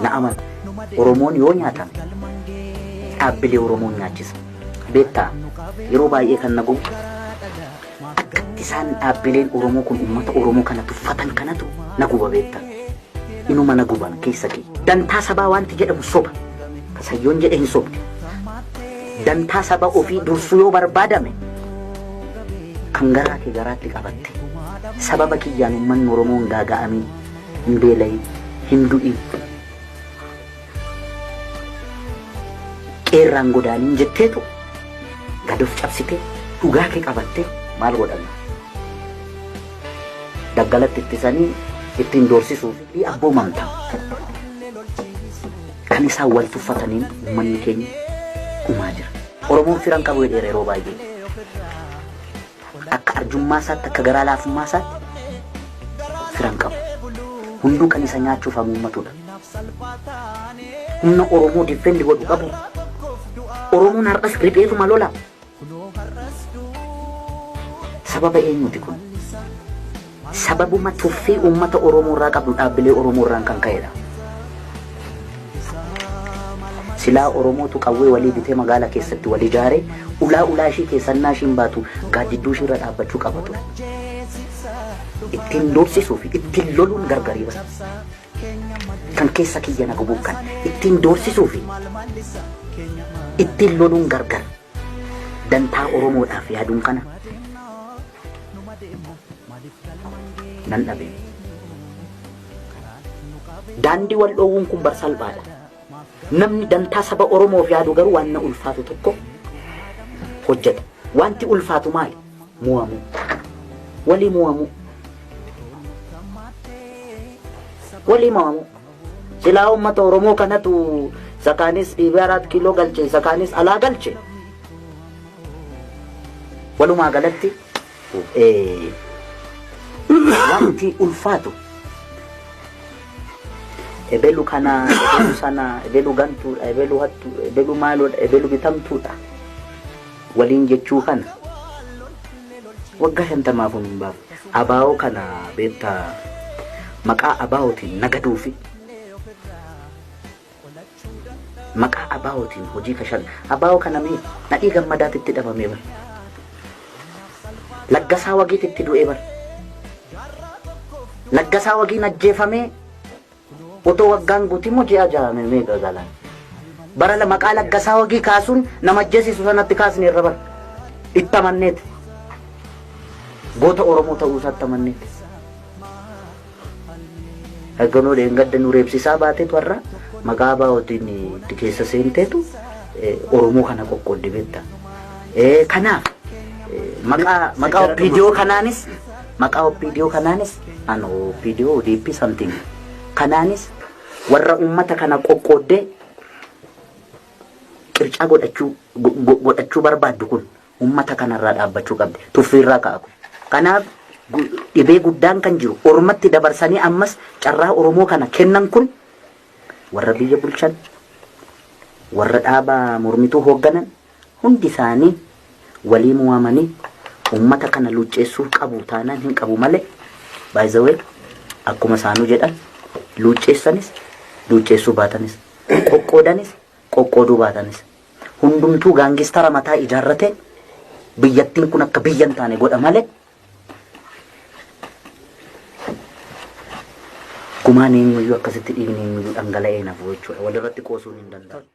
Na amana. Oromoon yoo nyaatame dhaabbilee Oromoon nyaachisa. Beektaa yeroo baay'ee kan na gubu akkatti isaan dhaabbileen Oromoo kun uummata Oromoo kana tuffatan kanatu na guba beektaa. Inuma na guban keessa kee. Dantaa sabaa wanti jedhamu soba. Kasayyoon jedhe hin sobde. Dantaa saba ofii dursuu yoo barbaadame kan garaa kee garaatti qabatte sababa kiyyaan uummanni Oromoo hin gaaga'amin, hin beela'in, hin du'in. Qeerraan godaaniin jetteetu gad of cabsitee dhugaa kee qabattee maal godhama? Daggalatti ittisanii ittiin doorsisuu fi abboomamta. Kan isaan wal tuffataniin uummanni keenya dhumaa jira. Oromoon firan qabu jedheera yeroo baay'ee. Akka arjummaa isaatti akka garaa laafummaa isaatti firan qabu. Hunduu kan isa nyaachuuf hamuummatudha. Humna Oromoo defend godhu qabu. Oromoon har'as ripheetuma lola. Sababa eenyuti kun? Sababuma tuffii uummata Oromoo irraa qabdu dhaabbilee Oromoo irraan kan ka'edha. Silaa Oromootu qawwee walii bitee magaala keessatti wal ijaaree ulaa ulaa ishii keessannaa ishiin baatu gaaddidduu ishii irra dhaabbachuu qaba ture. Ittiin doorsisuu fi ittiin loluun gargarii bara. Kan keessa kiyya na gubuuf kan ittiin doorsisuu fi ittiin loluun gargar. Dantaa Oromoodhaaf yaaduun kana nan dhabe. Daandii wal dhoowwuun kun bar salphaadha. Namni dantaa saba Oromoof yaadu garuu waan na ulfaatu tokko hojjeta. Wanti ulfaatu maali? Mo'amuu. Walii mo'amuu. Walii mo'amuu. Silaa uummata Oromoo kanatu isa kaanis dhiibee 4 kiiloo galche isa kaanis alaa galche. Walumaa galatti wanti ulfaatu ebelu kana ebelu sana ebelu gantuudha ebelu hattuudha ebelu maaloodha ebelu bitamtuudha waliin jechuu kana waggaa 50f hin baafne. Abaa'oo kana beektaa maqaa abaa'ootiin nagaduu fi maqaa abaa'ootiin hojii kashan abaa'oo kana mee Nadhii Gammadaatitti dhabamee bar. Laggasaa Wagiititti du'ee bar. Laggasaa Wagiin ajjeefamee otoo waggaan guutimmoo ji'a ja'a meeqa galaan. Bara maqaa Laggasaa Wagii kaasuun nama ajjeesisu sanatti kaasne irra bar. Itti amanneeti. Goota Oromoo ta'uu isaatti amanneeti. Hagganoo dheengadda nu reebsisaa baateetu har'a maqaa abaa'ootiin itti keessa seenteetu Oromoo kana qoqqoodde beekta. Kanaaf maqaa OPDO kanaanis maqaa OPDO kanaanis an OPDO ODP something kanaanis warra uummata kana qoqqooddee qircaa godhachuu barbaaddu kun uummata kanarraa dhaabbachuu qabdi. Tuffiirraa ka'a kun. Kanaaf dhibee guddaan kan jiru ormatti dabarsanii ammas carraa Oromoo kana kennan kun warra biyya bulchan warra dhaaba mormituu hoogganan hundi isaanii walii mo'amanii uummata kana luucceessuu qabu taanaan hin qabu malee by the way akkuma isaanuu jedhan luucceessanis luucceessuu baatanis qoqqoodanis qoqqooduu baatanis hundumtuu gaangistara mataa ijaarrate biyyattiin kun akka biyya hin taane godha malee gumaan eenyuyyuu akkasitti dhiigni eenyuyyuu dhangala'ee nafu jechuudha. Walirratti qoosuun hin danda'amu.